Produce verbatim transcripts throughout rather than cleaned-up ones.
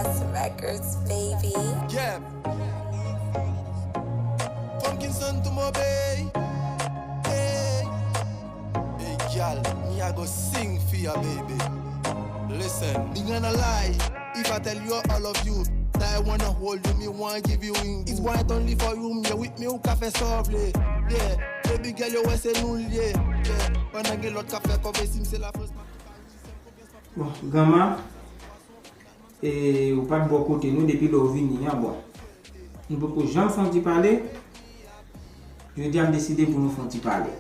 Records, baby. Yeah. From Kingston to Mobay. Hey. Hey, gyal, me I go sing fi ya, baby. Listen, mi gonna lie. If I tell you I love you, that I wanna hold you, me wanna give you ring. It's white only for you, me with me ou ka fè sa w vle. Yeah, baby girl, yo wè se nou l ye. Yeah, pandan gen lòt k ap fè kòve si m se la France. Bon, granma, e, ou pa t bò kote nou depi lè w vini an, bon. Nou poko janm fè yon ti pale. Jodi a m deside pou nou fè yon ti pale.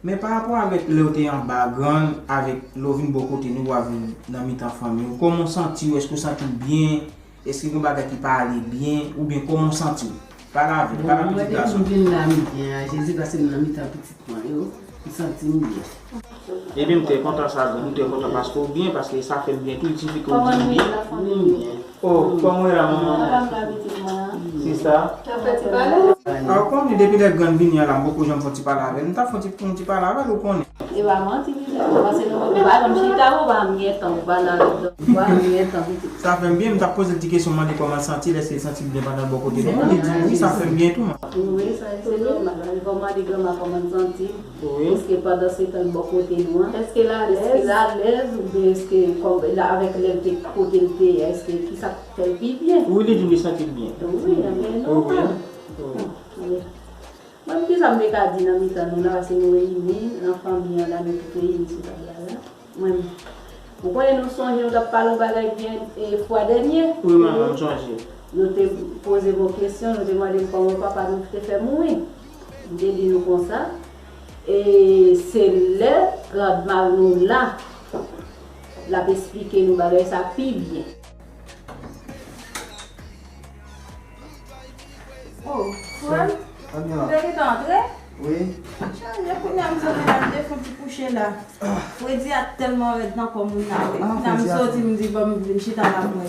Men pa rapò avèk lè w te anba grann, avèk lè w vin bò kote nou, w a vin nan mitan fanmi w, kòman w santi w? Èske w santi w byen? Èske gen bagay ki pa ale byen? Oubyen kòman w santi w? Pale avè m, pale ak pitit gason. Mwen depi m vin la m byen a Jezi paske m nan mitan pitit mwen yo, m santi m byen. Ebyen m trè kontan sa grann, m trè kontan paske w byen, paske sa fè m byen tou, li sifi ke w di m byen. M byen. Oh, kòman w ye la manman? Sista. Ah, ou konnen depi lè grann vini an la, m poko janm fè yon ti pale avè l. M t ap fè yon ti, yon ti pale avè l, ou konnen. E pa manti li di, paske nou pa janm chita, ou pa menm gen tan, ou pa nan, ou pa menm gen tan pitit. Sa fè m byen, m t ap poze l ti kesyon, mande kòman l santi l, èske l santi l byen pandan l bò kote nou. Li di m wi, sa fè m byen tou, man. Wi, sa se nòmal. Ou mande granma kòman l santi l. Wi. Èske pandan se tan l bò kote nou an, èske l alèz? Èske l alèz oubyen èske kòm avèk lè l te kote l te ye, èske kisa k fè l pi byen? Wi, li di m li santi l byen. Wi, men nòmal. Wi. Mwen, kisa m te ka di nan mitan nou la, paske nou reyini nan fanmi an la, nou tout reyini sou tab la la. Mwen, ou konnen nou sonje nou t ap pale yon bagay byen e fwa dènye? Wi, manman, m sonje. Nou te poze m yon kesyon, nou te mande m kòman papa nou te fè mouri. M te di nou konsa, e se lè granma nou la, l ap esplike nou bagay sa pi byen. Oh, frè m, ou te gentan antre? Wi. Chanje, kounye a m sot nan kay, m te fè yon ti kouche la. Fredi a tèlman rèd nan kò moun nan, wi. Kounye a m soti, m di, bon, m vin chita la pou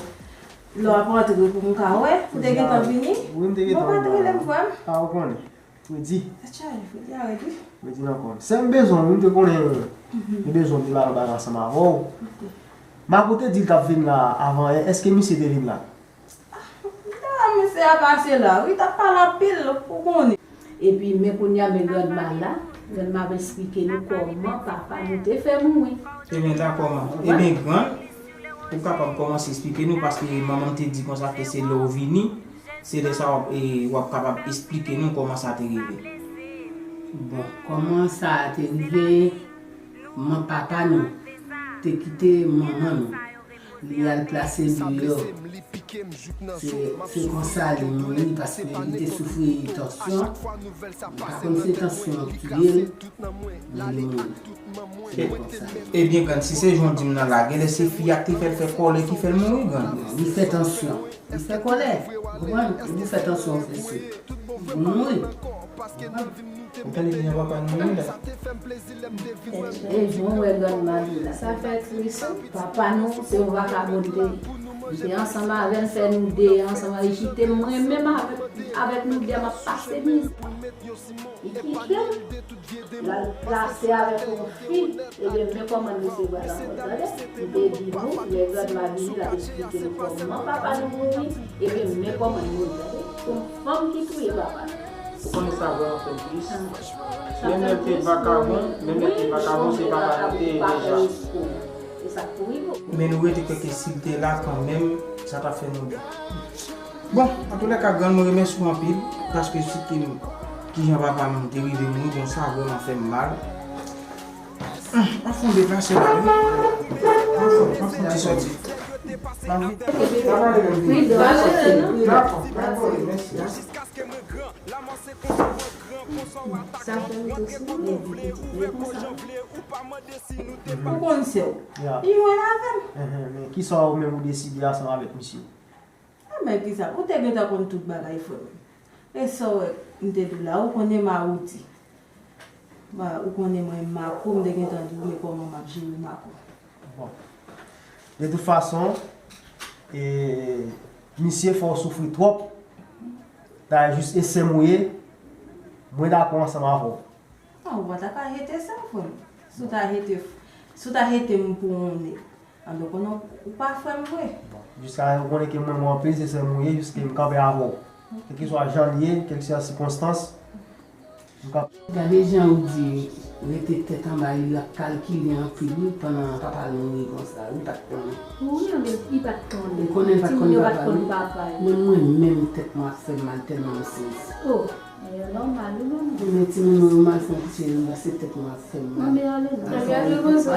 lè w ap antre pou m ka wè. Ou te gentan vini? Wi, m te gentan antre. Bon, pa t rele m, frè m. A, ou konnen. Fredi. Tèt chaje, Fredi a rèd, wi. Fredi nan kò l. Sè m bezwen w, wi, m te konnen, m te bezwen w, m te pale yon bagay ansanm avè w. Marco te di l t ap vin la avan yè, èske misye te vin la? Ah, m te wè misye ap pase la, wi, t ap pale anpil, ou konnen. Epi, men kounye a, men granma la, granma ap esplike nou kòman papa nou te fè mouri. Ebyen, dakò, man. Ebyen, grann, ou kapab kòmanse esplike nou, paske manman m te di konsa ke se lè w vini, se lè sa w ap, e, w ap kapab esplike nou kòman sa te rive. Bon, kòman sa te rive, man, papa nou te kite manman nou. Li al plase deyò. Se, se konsa li mouri, paske li te soufri tansyon. M pa konn si tansyon an touye l, men li mouri. Se konsa. Ebyen, grann, si se jan w di m nan la, genlè se fi a k te fè l fè kòlè ki fè l mouri, grann. Li fè tansyon. Li fè kòlè. Ou konprann? Li fè tansyon, fè sou. Li mouri. Ou tande kijan papa nou mouri la? E jan w wè grann mari la. Sa fè tris, wi. Papa nou, se yon vakabon li te ye. Li te ansanm avè n, fè nou de ansanm, li kite m, mwen menm avèk, avèk nou de, m ap pase mizè. Li kite m, l al plase avèk yon fi, ebyen, men kòman n resevwa l ankò, tande? M te di nou, lè granma vini, l ap esplike nou kòman papa nou mouri, ebyen, men kòman l mouri, tande? Se yon fanm ki touye papa nou. Ou konnen sa vrèman fè m tris. Menm lè l te vakabon, menm lè l te vakabon, se papa nou te ye deja. Men nou rete kwè ke si l te la kanmenm, sa t ap fè nou byen. Bon, antoulèka, grann, mwen remèsye w anpil, paske si te m, kijan papa m te rive mouri, bon, sa vrèman fè m mal. Hum, anfen, deplase la, wi. Anfen, anfen, ti sòti. Anfen, pa pale menm. Dakò, dakò, mèsi. Sa fè m tou souri epi pitit mwen konsa. Ou konn sè w. Li jwenn avè m. Enhen, men kisa ou menm ou deside ansanm avèk misye? A, men kisa, ou te gentan konn tout bagay, frè m. E sa w wè m te di w la, ou konnen Mawoudi. Ba, ou konnen mwen, Marco, m te gentan di w, men kòman m ap jere Marco. Bon. De tout fason, e, misye fè w soufri twòp. Dayè, jis e sè m ou ye, mwen dakò ansanm avè w. Non, ou pa ta ka jete sa, frè m. Si w ta jete, si w ta jete m pou yon nèg. Alò, konnen ou pa frè m vre. Jiska ou konnen ke mwen, mwen anpil, se sè m ou ye, jiske m kanpe avè w. Kèlkeswa jan l ye, kèlkeswa sikonstans, m kanpe. Gade jan ou di rete tèt anba, li ap kalkile anpil wi pandan papa l mouri konsa, li pa t konnen. Wi, anben li pa t konnen. Li konnen li pa t konnen papa l. Men mwen menm tèt mwen ap fè m mal tèlman m sezi. Oh, e nòmal wi manman. Men timoun mwen yo mal fè m pitiye, se tèt mwen ap fè m mal. Anben ale non. Anben ale repoze w.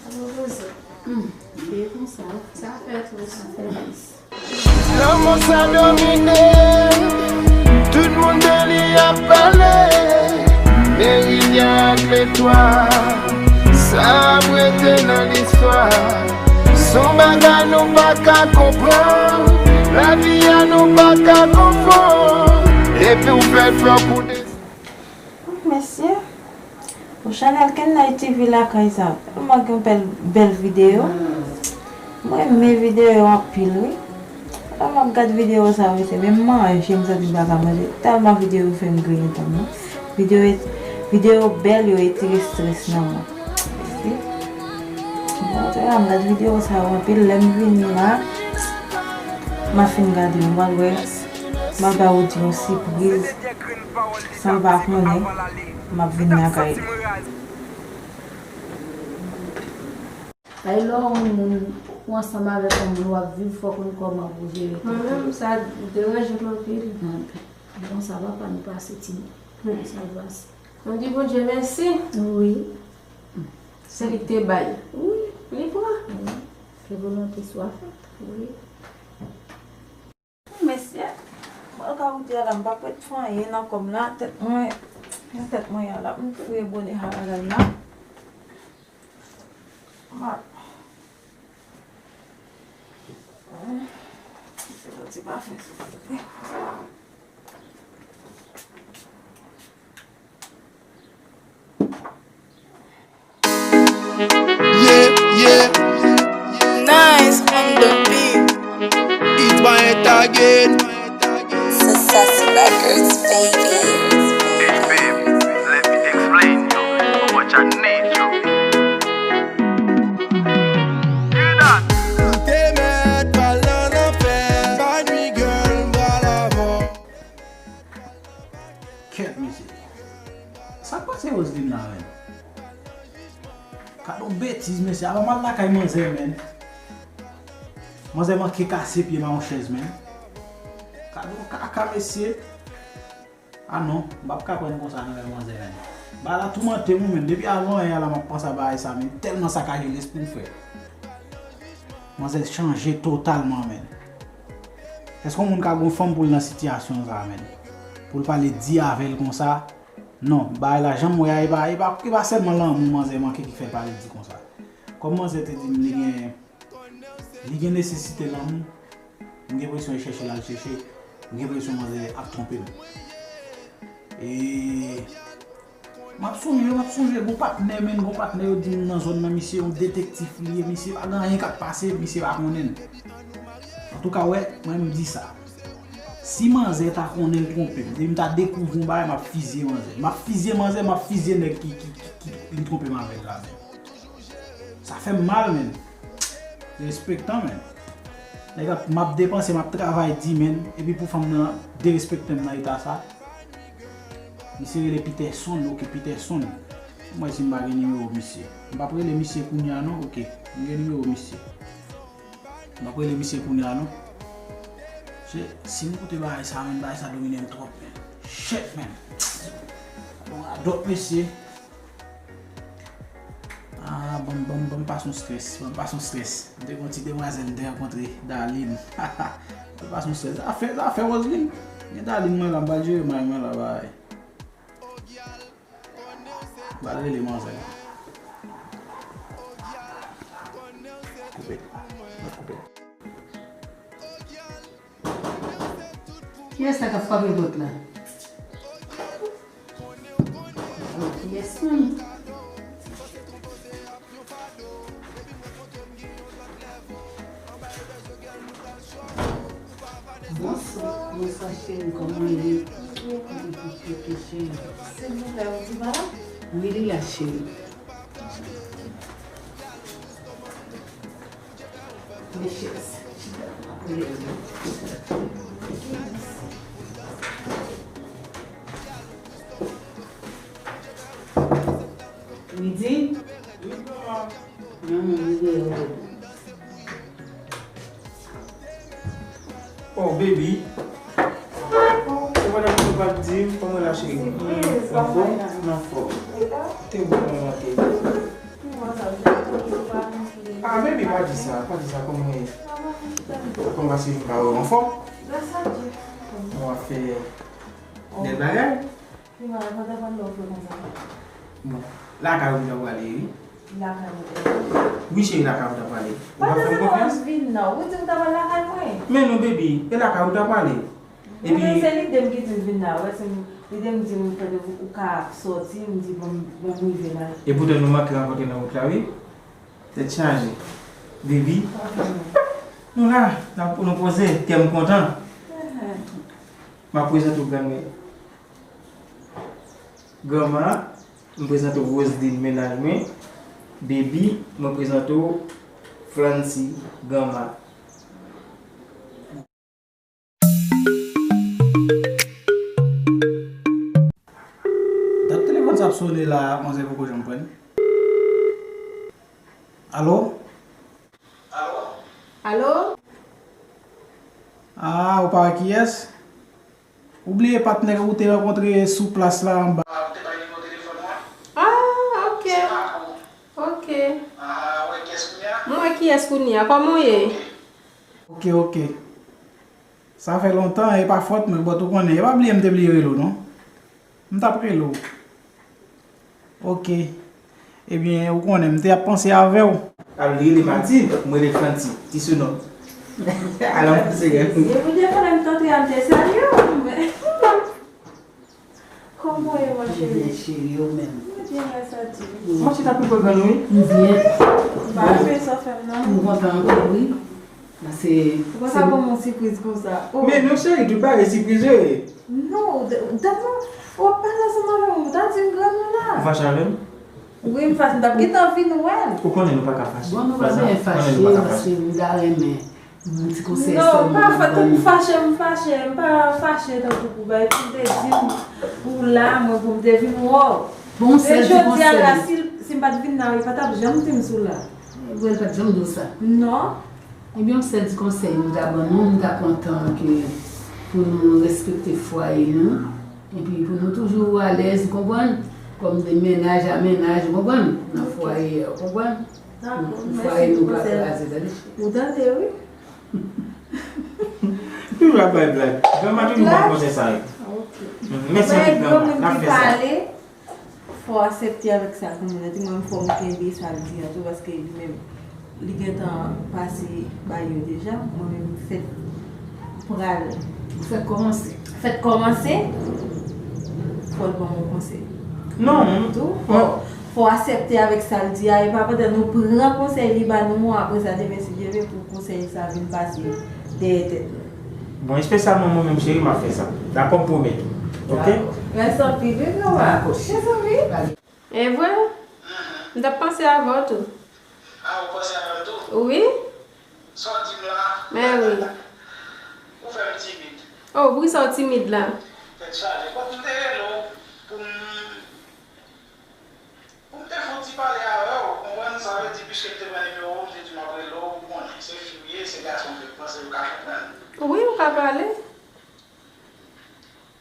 Ale repoze w. Humm, se konsa. Sa fè twòp, sa fè plis. Lanmò sa domine, tout moun de li ap pale. Merilyan ak Letwa, sa ap rete nan listwa. Se yon bagay nou pa ka konprann, lavi a nou pa ka konfonn. Epi w fè flò pou desann. Mesye, pou chanèl Kenlay TV lakay sa, tèlman gen bèl, bèl videyo. Mwen renmen videyo yo anpil wi. Lè m ap gad videyo sa yo, mesye, menm manje m santi m pa ka manje. Tèlman videyo yo fè m griyen tan mwen. Videyo, videyo bèl yo retire estrès nan mwen. Mesye. Bon, antouka m gad videyo sa yo anpil. Lè m vini la, m ap fin gade yo, m pral wè. M ap ba ou di yon sipriz. San l pa konnen, m ap vin lakay li. Ay lè w yon moun, ou ansanm avèk yon moun w ap viv, fò w konn kòman pou w jere tèt ou. Mwen menm, sa deranje m anpil. Anben, bon, sa pa pa nou pase timoun. Sa pase. Nou di Bondye mèsi. Wi. Se li k te bay. Wi. Li pran. Wi. Ke volonte swa fèt. Wi. Mesye, mwen ka ou di a la, m p ap ret fè anyen nan kò m la, tèt mwen, jan tèt mwen ye a la, m fre bone a bagay la. M ap, se yon ti pafen sou kote. Yeah, yeah. Nice on the beat. It's my target. Success Records, baby. Hey, baby, let me explain you how much I need you. Hear that? Ou te mèt pral nan lanfè, bad mi girl, m pral avè w. Kèt mesye. Sa k pase Roseline la menm? Gad on betiz mesye, avan m al lakay manzè menm. Manzè manke kase pye m a yon chèz menm. Gad on kaka mesye. Ah non, m p ap ka prann konsa nan men manzè menm. Bagay la toumante m wi menm. Depi avan yè la m ap panse a bagay sa menm. Tèlman sakaje lespri m frè. Manzè chanje totalman menm. Èske yon moun ka gen yon fanm pou l nan sitiyasyon sa menm? Pou l pale di avè l konsa? Non, bagay la jan m wè a, e pa, e pa, e pa sèlman lanmou manzè manke ki fè l pale di konsa. Kòm manzè te di m li gen, li gen nesesite lanmou, m gen enpresyon e chèche l al chèche, m gen enpresyon manzè ap twonpe m. E M ap sonje, m ap sonje, gon patnè, menn, gon patnè yo di m nan zòn nan, misye yon detektif li ye, misye pa gen anyen k ap pase, misye pa konnen l. Antouka, wè, mwen m di sa. Si manzè ta konnen l twonpe m, depi m ta dekouvri yon bagay, m ap fizye manzè. M ap fizye manzè, m ap fizye nèg ki, ki, ki, ki li twonpe m avè l la menm. Sa fè m mal, menn. Derespektan, menn. Nèg ap, m ap depanse, m ap travay di, menn, epi pou fanm nan derespekte m nan eta sa. Misye rele Peterson, ok, Peterson. Mwen si m pa gen nimewo misye. M p ap rele misye kounye a non, ok. M gen nimewo misye. M p ap rele misye kounye a non. Se, si m koute bagay sa, menn, bagay sa domine m twòp, menn. Shit, menn. Bon, adòt mesye. Ah, ban m, ban m, ban m pase yon strès, ban m pase yon strès. M te gen yon ti demwazèl m te rankontre, Darline. Ban m pase yon strès. Zafè, zafè Roseline. Gen Darline mwen la, m pral jere may mwen la, bay. M pral rele manzè. Koupe. Mwen koupe. Kiyès sa k ap frape pòt la? Oh, kiyès menm? Bonswa, bonswa cheri, kòman w ye? Silvouplè, ou di pa la? Wi, li la cheri. Mesye, chita. Midi? Wi, manman. Manman, midi, yo. Oh, baby. Oh, se madanm mwen pa t di m, kòman w ye la, cheri? Sipriz, kòman w ye la? Anfòm? Anfòm. Te bon, kòman w ye? Ah, baby, pa di sa, pa di sa, kòman w ye? Kòman w ye, cheri, m pa wè w anfòm? Gras a Dye. Mwen ap fè bèl bagay. Li pa, li pa ta pale w vre konsa. Bon, lakay ou ta prale, wi. Lakay mwen. Wi, cheri, lakay ou ta prale. Ou pa fè m konfyans? Vin nan. Ou di ou ta pral lakay mwen. Men non, baby, e lakay ou ta prale. Epi mwen se lide m ki di m vin la, wè, se m, lide m di m fè de ou ka sòti, m di bon, bon, m rive la. E poutan nou manke rankontre nan wout la, wi. Tèt chaje. Baby. Nou la, n ap, nou poze, kè m kontan. M ap prezante w grann mwen. Granma, m prezante w Roseline, mennaj mwen. Baby, mwen prezante w Francy, granma. Dat telefòn sa ap sone la, manzè poko janm pran. Alo? Alo? Alo? Ah, ou pa wè kiyès? Ou bliye patnè ou te rankontre sou plas la anba. Ah, ou te bay nimewo telefòn mwen? Ah, ok. Se pa pou. Ok. Ah, ou wè kiyès kounye a? Mwen wè kiyès kounye a. Kòman w ye? Ok. Ok, ok. Sa fè lontan, e pa fòt mwen, but ou konnen, e pa bliye m te bliye rele w, non. M t ap rele w. Ok. Ebyen, ou konnen, m te ap panse avè w. Al rele Matilde, m rele Franti, ti sounon. Al ann panse gen. Depi de fwa m t antre a, m te salye w. Kòman w ye, ma chérie? Byen, cheri, ou menm? Mwen byen, gras a Dye. Mwen chita pi pre grann ou, wi. M byen. M pa renmen sa w fè m nan. M kontan anpil, wi. Paske ou pa ka ban m yon sipriz konsa. Oh. Men non, cheri, tout bagay sipriz yo ye. Non, w te, w te, w ap pale ansanm avè m, ou ta di m grann ou la. Ou fache avè m? Wi, m fache, m t ap gentan vin wè l. Ou konnen nou pa ka fache. Bon, nou pa bezwen fache, paske m ta renmen yon ti konsèy sèlman pou m ban nou. Non, pa fè, tankou fache, m fache, m pa fache tankou pou bay, pou m te di w, ou la, mwen, pou m te vin wè w. Bon, sèl ti konsèy. Men jodi a la, si, si m pa t vin la, li pa t ap janm di m si w la. Bon, li pa t janm di w sa. Non. Ebyen, yon sèl ti konsèy m ta ban nou, m ta kontan ke pou nou respekte fwaye nou, epi pou nou toujou alèz, ou konprann? Kòm de mennaj a mennaj, ou konprann? Nan fwaye a, ou konprann? Dakò, mèsi pou konsèy la. Pou fwaye nou pa kraze, tande, cheri. Ou tande, wi. Toujou ap bay blag. Granma toujou ban konsèy sa yo. Ok. Mèsi anpil, granma. N ap fè sa. Fò w aksepte avèk sa l konnen an tou, mwen menm fò m kenbe sa l di an tou, paske li menm, li gentan pase ba yo deja, mwen menm m fèk pral. Ou fèk kòmanse. Fèk kòmanse, fò l ban m yon konsèy. Non, tou, fò, fò w aksepte avèk sa l di a, e pa pandan nou pran konsèy li ba nou an, apre sa, demen, si Dye vle, pou konsèy sa vin pase dèyè tèt nou. Bon, espesyalman mwen menm, cheri, m ap fè sa. Dakò, m pwomèt ou. Ok? Dakò. Mèsi anpil, wi, granma. Dakò. Mezanmi. E vre? M t ap panse avè w tou. A, ou panse avè m tou? Wi. Sa w di m la? Men wi. Ou fè m timid. Oh, poukisa w timid la? Tèt chaje. Bon, m te rele w pou m Pou m te fouti pale avè w, ou konprann, sa vle di, piske m te pran nimewo w, m te di m ap rele w, ou konnen, se fi w ye, se gason m fèk panse ou ka konprann. Wi, ou ka pale.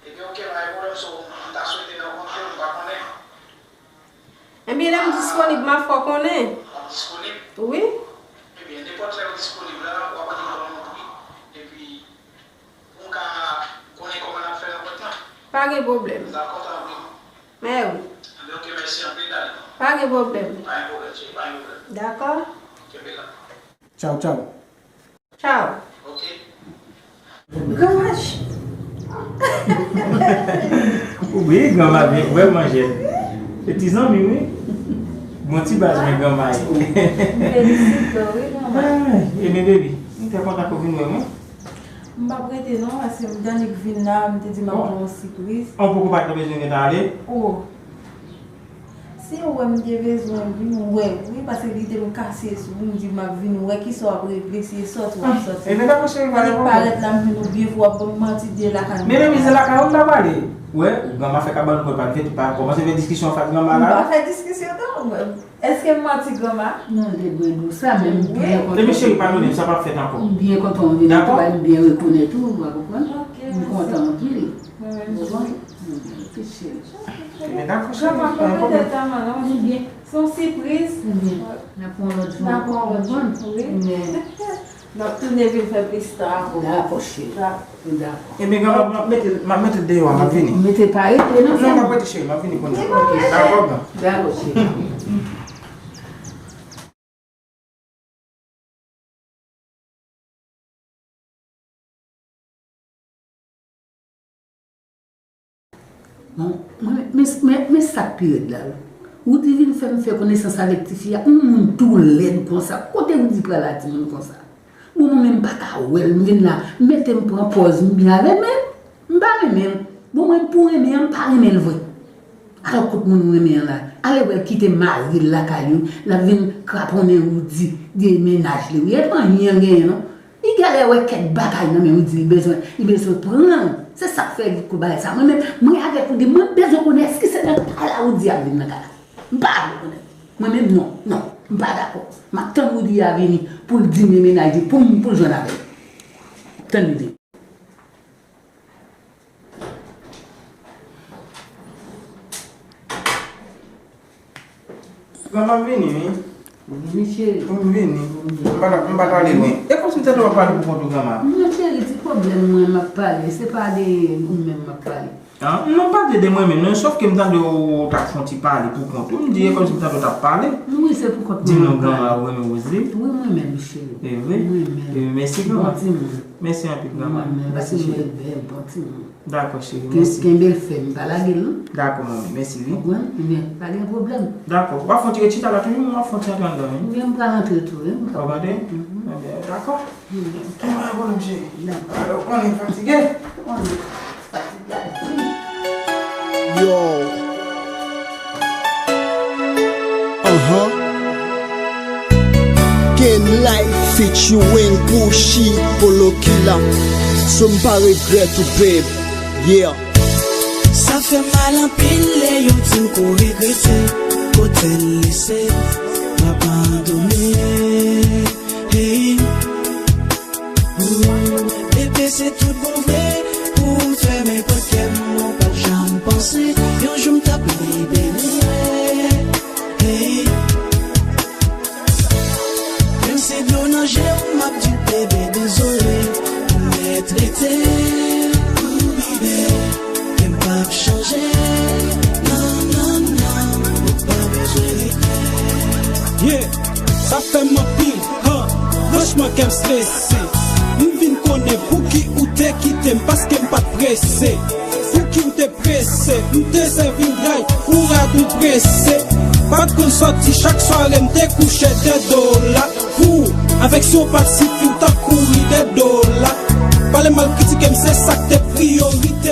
Ebyen, oke, pa gen pwoblèm, so, m ta swete rankontre w, m pa konnen. Ebyen, lè m disponib, m ap fè w konnen. W ap disponib? Wi. Ebyen, nenpòt lè w disponib la, w ap annik ban m yon pri, epi pou m ka konnen kòman n ap fè rankont lan. Pa gen pwoblèm. M ta kontan anpil. Men wi. Anben, oke, mèsi anpil, dale. Pa gen pwoblèm. Pa gen pwoblèm, cheri, pa gen pwoblèm. Dakò. Kenbe la. Tchaw, tchaw. Tchaw. Oke. Granmach. Ou bliye granma vre, vrèman jèn. Se ti zanmi, wi. Bon ti baz, men granma ye. M felisite w, wi, granma. Ay, ebyen, baby, m trè kontan ke w vin wè mwen. M p ap rete non, paske m t annik vin la, m te di m ap ba w yon sipriz. Oh, poko pa t bezwen gentan ale? Oh. Si w wè m gen bezwen vin wè w, wi, paske li te m kase sou m di m ap vin wè kisa w ap regle, si e sòti w ap sòti. Ebyen, dakò, cheri, pa gen pwoblèm. Parèt la, m vin ou byen fò, w ap ban m manti de lakay mwen. Men, men, se lakay ou m ta prale. Wè, granma fè kabann kò l pa t fèt, pa kòmanse fè diskisyon fas granma la. M pa fè diskisyon, non. Èske m manti, granma? Non, li te dwe di w sa, men m byen kontan. Ebyen, cheri, padone m, sa p ap fèt ankò. M byen kontan w vini, m byen rekonèt ou, w konprann? Ok, mèsi. M kontan anpil. Mwen menm tou. Ou konprann? Pitit cheri. Ebyen, dakò, cheri. Granma, pa gen pwoblèm. Pètèt, manman, se yon sipriz. Ebyen, n ap pran lòt jou ankò, w konprann? Wi. Ebyen. N ap tounen vin fè plis tan ankò. Dakò, cheri. Dakò. Ebyen, granma, m ap mete, m ap mete l deyò a, m ap vini. Mete pa rete, non, frè m. Non, m ap rete, cheri, m ap vini kounye a. Dakò, cheri. Dakò, granma. Bon, mwen, men, men, men sa k pi rèd la, wi. Roody vin fè m fè konesans avèk tifi a, yon moun tou lèd konsa. Kote Roody pral a timoun konsa? Bon, mwen menm m pa ka wè l, m vin la, m mete m pran pòz m byen avè l, men m pa renmen l. Bon, mwen pou renmen an, m pa renmen l vre. Alò, kot moun ou renmen an la? Ale wè l kite mari l lakay li, l ap vin kraponnen Roody de mennaj li. Wi, e pa anyen l genyen, non. Li genlè wè kèk bagay nan men Roody, li bezwen, li bezwen pran. Se sa k fè li kou bagay sa. Mwen menm, mwen avèk Roody, mwen bezwen konnen èske se nan kay la Roody ap vin nan kay la. M pa vle konnen. Mwen menm, non, non, m pa dakò. M ap tann Roody a vini pou l di men mennaj li, pou m, pou l jwenn avè l. Tann li vini. Granma, m vini, wi. Vini, cheri. M vini. M pa ta, m pa ta ale lwen. E kòmsi m tande w ap pale pou kont ou, granma. Non, cheri, ti pwoblèm mwen, m ap pale. Se pa de ou menm m ap pale. An? Non, pa de, de mwen menm, non. Sòf ke m tande w t ap fè yon ti pale pou kont ou. M di, e kòmsi m tande w t ap pale. Wi, se pou kont mwen. Di non, granma, ou renmen Roody? Wi, mwen menm, cheri. E vre? Mwen menm. E mèsi, granma. Bon timoun. Mèsi anpil, granma. Mwen menm, mèsi, cheri. Bèl, bon timoun. Dakò, cheri, mèsi. Kenbe l fèm, pa lage l, non. Dakò, manmi, mèsi, wi. Ou konprann? Ebyen, pa gen pwoblèm. Dakò. W ap fè yon ti ret chita la toujou, mwen m ap fè yon ti antre anndan, wi. Ebyen, m pral antre tou, wi. W ap antre? Mhm. Ebyen, dakò. Ebyen, ok. Pa gen pwoblèm, cheri. Dakò. Alò, ou konnen fatige. Ou konnen fatige, wi. Yo. Uh-huh. Ken Life featuring Pushy Polo Killa. So m pa regrèt ou, babe. Yeah. Sa fè mal anpil lè yo di m ko regrete, kote l lese m abandone. Hey. Ooh, bebe, se tout bon vre, pou m fèmen pòt kè m, mwen pa t janm panse yon jou m t ap libere. Hey. Menm si dlo nan je w, m ap di w, bebe, dezole. Mèt rete, ooh, bebe, e m p ap chanje. Non, non, non, ou pa bezwen regrèt. Yeah, sa fè m anpil, han. Franchman, kè m strese. M vin konnen pouki ou te kite m, paske m pa t prese. Pouki ou te prese, m te sèvi w dray, ou rad ou prese. Pa t konn sòti chak sware, m te kouche dèyè do la. Pou ou, avèk si w pa t sifi, w t ap kouri dèyè do la. Pale mal, kritike m, se sa k te priyorite.